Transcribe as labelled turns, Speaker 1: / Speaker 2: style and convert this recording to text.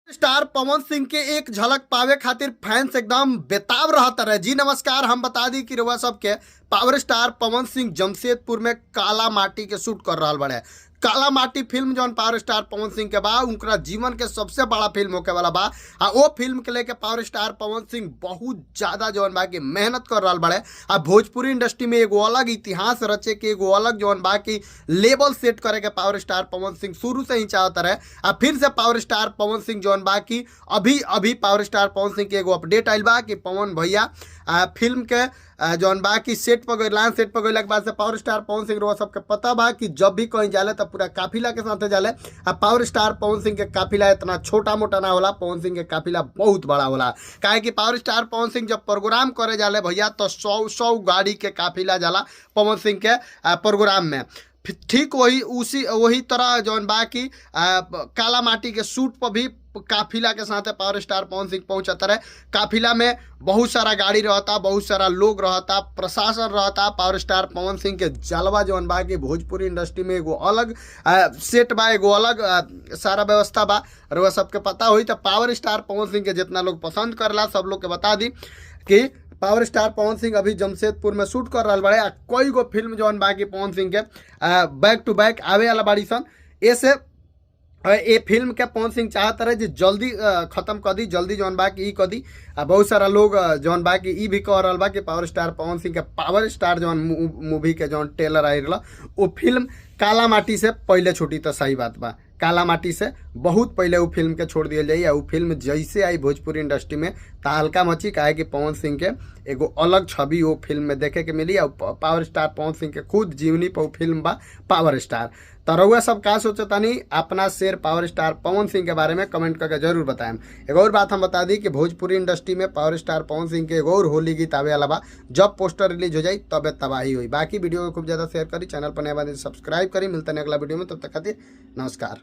Speaker 1: Star Pawan Singh के एक झलक पावे खातिर फैंस एकदम बेताब रहता रहे। जी नमस्कार, हम बता दी कि रउआ सबके पावर स्टार पवन सिंह जमशेदपुर में काला माटी के शूट कर रहल बड़े। काला माटी फिल्म जौन पावर स्टार पवन सिंह के बा, उनका जीवन के सबसे बड़ा फिल्म होके वाला बा। आ वो फिल्म के लेके पावर स्टार पवन सिंह बहुत ज्यादा जौन बा कि मेहनत कर रहल बड़े। आ भोजपुरी इंडस्ट्री में एगो अलग इतिहास रचे के, एगो अलग जौन बा कि लेवल सेट करे के पावर स्टार पवन सिंह शुरू से ही चाहता रहे। आ फिर से पावर स्टार पवन सिंह जौन बा कि अभी अभी पावर स्टार पवन सिंह के एगो अपडेट आइल बा कि पवन भैया फिल्म के जौन बा कि सेट पर गइलान। सेट पर गइला के बाद से पावर स्टार पवन सिंह रउआ सबके पता बा कि जब भी कहीं जाले त पूरा काफिला के साथे जाले। आ पावर स्टार पवन सिंह के काफिला इतना छोटा मोटा ना होला, पवन सिंह के काफिला बहुत बड़ा होला। काहे कि पावर स्टार पवन सिंह जब प्रोग्राम करे जाले भैया तो 100-100 गाड़ी के काफिला जाला पवन सिंह के प्रोग्राम में। ठीक वही उसी वही तरह जौन बा कि काला माटी के शूट पर भी काफिला के साथ पावर स्टार पवन सिंह पहुंचता रहे। काफिला में बहुत सारा गाड़ी रहता, बहुत सारा लोग रहता, प्रशासन रहता। पावर स्टार पवन सिंह के जलवा जौन बा कि भोजपुरी इंडस्ट्री में एगो अलग सेट बा, एगो अलग सारा व्यवस्था बा, रउआ सबके पता होई। तो पावर स्टार पवन सिंह के जितना लोग पसंद करला सब लोग के बता दी कि पावर स्टार पवन सिंह अभी जमशेदपुर में शूट कर रहल बाड़े। आ कई गो फिल्म जौन बा कि पवन सिंह के बैक टू बैक आवे वाला बाड़ी सन। एसे ये फिल्म के पवन सिंह चाहत रहे जे जल्दी खत्म कर दी, जल्दी जौन बा कि ई कर दी। आ बहुत सारा लोग जौन बा कि ई भी कह रहल बा कि पावर स्टार पवन सिंह के पावर स्टार जौन मूवी के जौन ट्रेलर आई रहा वो फिल्म काला माटी से पहले छूटी। तो सही बात बा, काला माटी से बहुत पहले वो फिल्म के छोड़ दिया जाई। आ वो फिल्म जैसे आई भोजपुरी इंडस्ट्री में तहलका मची, काहे कि पवन सिंह के एगो अलग छवि वो फिल्म में देखे के मिली। और पावर स्टार पवन सिंह के खुद जीवनी पर वो फिल्म बा पावर स्टार। तो रउआ सब का सोचतानी अपना शेर पावर स्टार पवन सिंह के बारे में कमेंट करके जरूर बताएं। एगो और बात हम बता दी कि भोजपुरी इंडस्ट्री में पावर स्टार पवन सिंह के एगो और होली गीत आवे वाला बा। जब पोस्टर रिलीज हो जाई तबे तबाही हुई। बाकी वीडियो को खूब ज़्यादा शेयर करी, चैनल पर नया बानी सब्सक्राइब करी। मिलते हैं अगला वीडियो में, तब तक खातिर नमस्कार।